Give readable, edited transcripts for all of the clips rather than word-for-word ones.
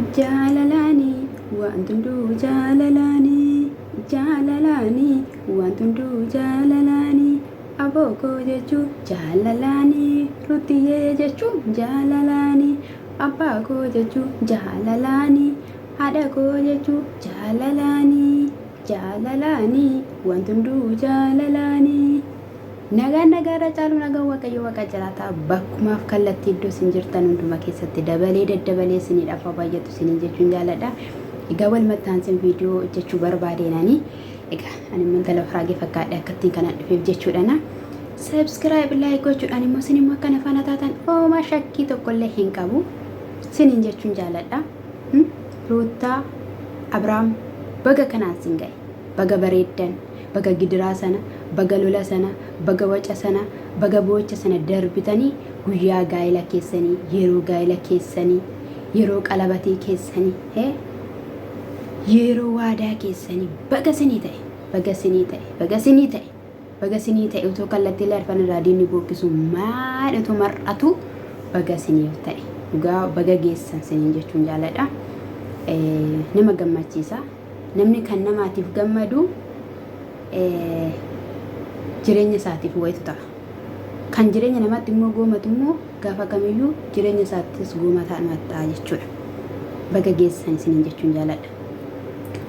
Jaalalaani waan hunduu jaalalaani jaalalaani waan hunduu jaalalaani aboo koo jechuun jaalalaani ruttiyyee jechuun jaalalaani abbaa koo jechuun jaalalaani haadha koo jechuun jaalalaani jaalalaani waan hunduu jaalalaani. Nagaan nagaarra caalu nagaan Waaqayyo Waaqa jiraataa bakkumaaf kallattii iddoo isin jirtan hunduma keessatti dabalee daddabalee isiniidhaaf haa baay'atu isiniin jechuun jaaladha. Egaa wal maxxaansin viidiyoo hojjechuu barbaadeenani. Egaa ani immoo intala firaagee fakkaadhe akkattiin kanan dhufeef jechuudhana. Subscribe like gochuudhaan immoo isin immoo akkana faana taatan oomaa shakkii tokkollee hin qabu. Isiniin jechuun jaaladha. Ruuttaa Abiraam baga kanaan sin ga'e. Baga bareeddan, baga gidiraa sana, baga lola sana, baga waca sana, baga boo'icha sana darbitanii guyyaa gaa'ela keessanii, yeroo gaa'ela keessanii, yeroo qalabatii keessanii, he, yeroo waadaa keessanii baga sinii ta'e, baga sinii ta'e, baga sinii ta'e, baga sinii ta'e utuu kallattiilee arfan irraa diinni bookkisu maal utuu mar'atu baga siniif ta'e. Dhugaa baga geessan siniin jechuun jaaladha. Nama gammachiisa. Namni kan namaatiif gammadu jireenya isaatiif wayitu ta'a. Kan jireenya namaatti immoo goomatu immoo gaafa kamiyyuu jireenya isaattis goomataa ta'a jechuudha. Baga geessan isiniin jechuun jaaladha.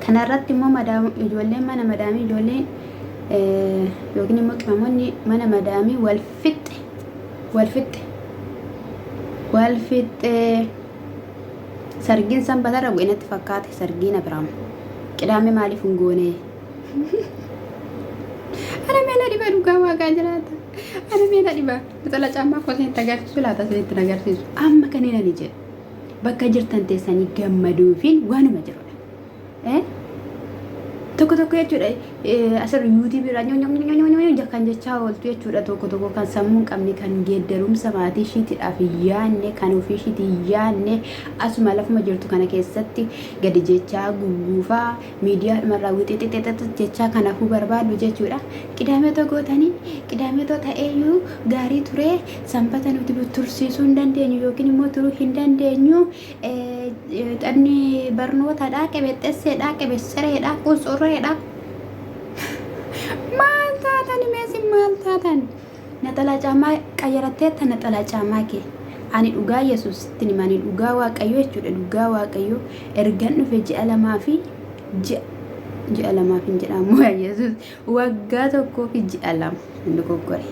Kana irratti immoo ijoolleen mana madaamii ijoolleen yookiin immoo qimamonni mana madaamii wal fixxe wal fixxe wal fixxe. Sargiin sanbatarra bu'e natti fakkaate sargiin Abiraam. Qidaame maaliif hin goone? Ana meela dhiba dhugaa waaqaa jiraata. Ana meela dhiba. Naxala caammaa koo isinitti agarsiisu laata isinitti hin agarsiisu. Amma kan inni ani jedhu bakka jirtan teessanii gammaduufiin waanuma jirudha. Tokko tokko jechuudha asirra yuutuubii irraa nyoo kan jechaa ooltu jechuudha tokko tokko kan sammuu hin qabne kan geeddarumsa maatii ishiitiidhaaf hin yaanne kan ofii ishiitii hin yaanne asuma lafuma jirtu kana keessatti gadi jechaa gugguufaa miidiyaa dhumarraa wixixixixix jechaa kan hafuu barbaadu jechuudha. Qidaameetoo gootanii qidaameetoo ta'eeyyuu gaarii ture sanbata nuti tursiisuu hin dandeenyu yookiin immoo turuu hin dandeenyu. Xanni barnootadha, qebexxesseedha, qebessereedha, qunxurreedha. Maal taatan meesin maal taatan? Naxalaa caamaa qayyaratteetta naxalaa caamaa kee. Ani dhugaa Yesuusitti hima ani dhugaa Waaqayyoo jechuudha dhugaa Waaqayyoo ergan dhufe ji'a lamaa fi ji'a ji'a lamaaf hin jedhamu yaa Yesuus waggaa tokkoo fi ji'a 2 hin dogoggore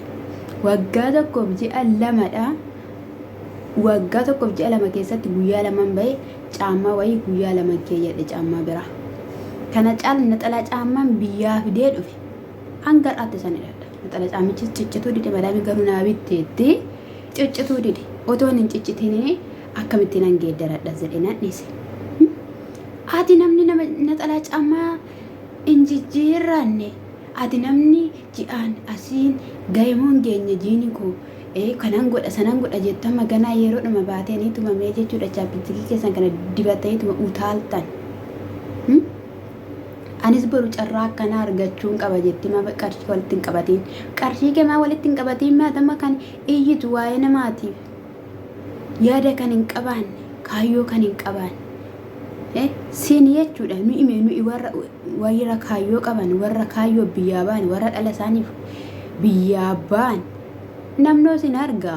waggaa tokkoof ji'a lamadha. Waggaa tokkoof ji'a 2 keessatti guyyaa laman bahe caammaa wayii guyyaa laman keeyyadhe caammaa biraa. Kana caala naxalaa caammaan biyyaa fidee dhufe hanga har'aatti san hidhadha. Naxala caammichis ciccituu dide madaamii garuu naa bitteetti ciccituu dide. Otoon hin ciccitinii akkamitti nan geeddaradha jedhe nan dhiise. Ati namni nama naxalaa caammaa hin jijjiirranne ati namni ji'aan asiin gahe moo hin geenye jiini koo Ee kanan godha sanan godha jettu amma ganaa yeroodhuma baatee tumamee jechuudha chaappistikii keessan kana dibattaniituma utaaltan. Anis boru carraa akkanaa argachuun qaba jetti maa qarshii walitti hin qabatiin. Qarshii kee maa walitti hin qabatiin maatama kan iyyitu waa'ee namaatiif yaada kan hin qabaanne kaayyoo kan hin qabaanne. Siin jechuudha nuyi nuyi warra warra kaayyoo qaban warra kaayyoo biyyaa ba'an warra dhala isaaniif biyyaa ba'an Namnoo sin arga,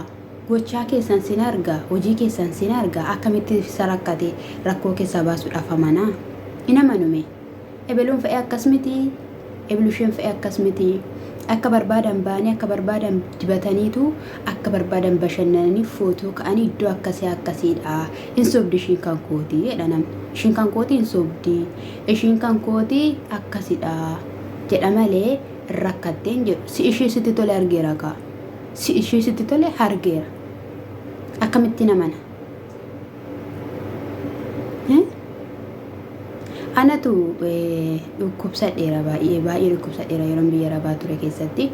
gochaa keessan sin arga, hojii keessan sin arga, akkamitti isa rakkate rakkoo keessaa baasuudhaaf amanaa? Hin amanu mee. Ebeluun fe'ee akkas miti, ebelusheen fe'ee akkas miti. Akka barbaadan ba'anii akka barbaadan dibataniitu akka barbaadan bashannananii footoo ka'anii iddoo akkasii akkasiidha. Hin sobdi ishiin kan kooti jedha namni. Ishiin kan kooti hin sobdi. Ishiin kan kooti akkasidha jedha malee rakkatte hin jedhu. Si ishii sitti tole argeera kaa. Si ishii sitti tole argeera. Akkamittiin amana? Anatu dhukkubsadheera baay'ee baay'ee dhukkubsadheera yeroon biyya arabaa ture keessatti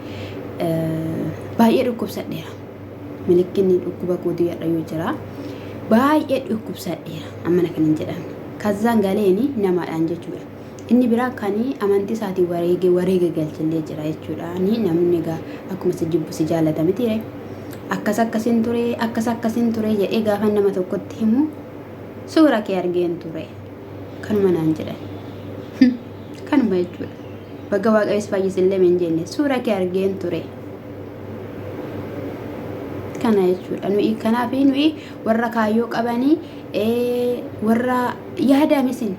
baay'ee dhukkubsadheera. Milikkinni dhukkuba kootii har'ayyuu jira. Baay'ee dhukkubsadheera ammana kan hin jedhamne. Kazzaan galeeni namaadhaan jechuudha. Inni biraa kan amantii isaatiin wareege wareega galchellee jira jechuudha. Ni namni egaa akkuma si jibbu si jaallata miti ree. Akkas akkasin ture akkas akkasin ture jedhee gaafa nama tokkotti himu Suura kee argeen ture. Kanuma naan jedhan. Kanuma jechuudha. Baga Waaqayyo si fayyise illee hin jenne. Suura kee argeen ture. Kana jechuudha. Nuyi kanaaf nuyi warra kaayyoo qabanii warra yaadaamisin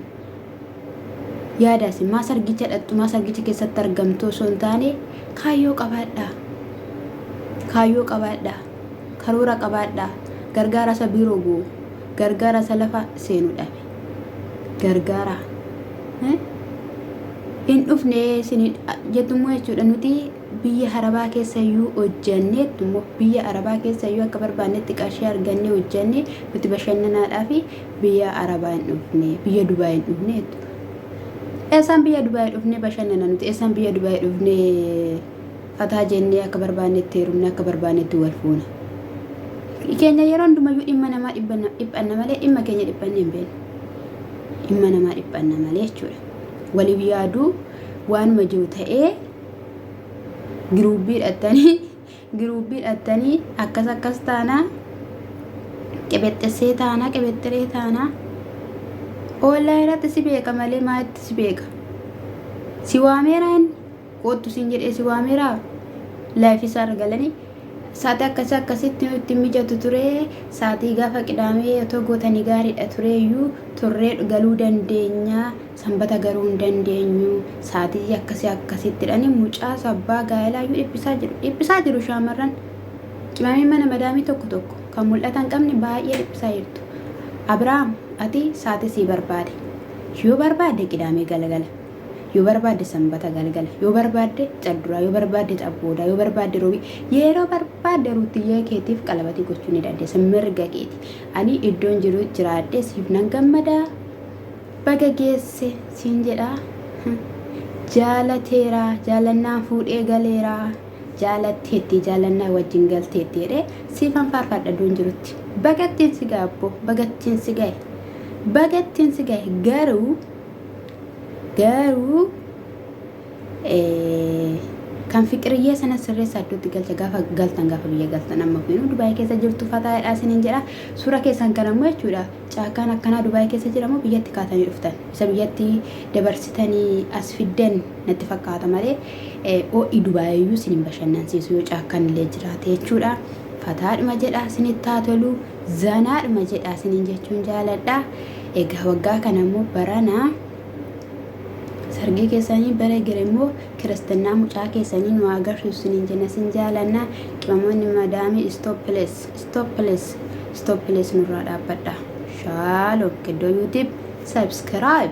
yaadaasi maa sargicha dhaqxu maa sargicha keessatti argamtu osoo hin taane kaayyoo qabaadhaa. Kaayyoo qabaadhaa. Karoora qabaadhaa. Gargaara isa biiroo bu'u. Gargaara isa lafa seenu dhabe. Gargaara. Hin dhufne isin jettummoo jechuudha nuti biyya arabaa keessa iyyuu hojjanneettu immoo biyya arabaa keessa iyyuu akka barbaannetti qarshii argannee hojjanne nuti bashannanaadhaa fi biyya arabaa hin dhufne biyya Dubaay hin dhufne jettu. Eessaan biyya Dubaay dhufne bashannana nuti eessaan biyya Dubaay dhufne fataa jennee akka barbaannetti heerumne akka barbaannetti wal fuuna. Keenya yeroo hundumayyuu dhimma namaa dhiphanna malee dhimma keenya dhiphanne hin beeknu. Dhimma namaa dhiphanna malee jechuudha. Waliif yaaduu waanuma jiru ta'ee giruubbii hidhattanii giruubbii hidhattanii akkas akkas taanaa qebexxessee taanaa qebexxiree taanaa oolaa irratti si beeka malee maalitti si beeka si waameeraa inni koottu siin jedhee si waameeraa laayif isaa irra galanii sa'aatii akkasii akkasitti nutti mijatu ture sa'aatii gaafa qidaamee otoo gootanii gaariidha tureeyyuu turree galuu dandeenya sanbata garuu hin dandeenyu sa'aatii akkasii akkasitti dhani mucaa sabbaa gaa'elaayyuu dhiphisaa jiru dhiphisaa jiru shaamarran qimamii mana madaamii tokko tokko kan mul'ata hin qabne baay'ee dhiphisaa jirtu. Abiraam ati sa'aatii sii barbaade yoo barbaade qidaamee galgala yoo barbaadde sanbata galgala yoo barbaadde cadduraa yoo barbaadde xabboodaa yoo barbaadde roobii yeroo barbaadde ruutiyyee keetiif qalabatii gochuu ni dandeessa mirga keeti. Ani iddoon jiru jiraadhe siif nan gammadaa baga geesse siin jedha. Jaalateera jaalannaan fuudhee galeera jaalatteetti jaalannaa wajjin galteetti jedhee siifan faarfadha iddoon jirutti. Bagattiin si ga'a abbo bagattiin si ga'e bagattiin si ga'e garuu garuu kan fiqiriyyee sana sirreessa iddootti galcha gaafa galtan gaafa biyya galtan amma fiinuu Dubaay keessa jirtu fataadha isiniin jedha suura keessan kan ammoo jechuudha caakkaan akkanaa Dubaay keessa jiramoo biyyatti kaatanii dhuftan isa biyyatti dabarsitanii as fiddan natti fakkaata malee ho'i Dubaayiyyuu isin hin bashannansiisu yoo caakkaan illee jiraate jechuudha fataadhuma jedha isinitti haa tolu zanaadhuma jedha isiniin jechuun jaaladha egaa waggaa kana immoo baranaa sargii keessanii bara gere immoo kiristinnaa mucaa keessanii nu agarsiisu isiniin jenna isin jaalanna qimamoonni madaamii stop please stop please stop please nurraa dhaabbadha shaalom kiddoo youtube subscribe.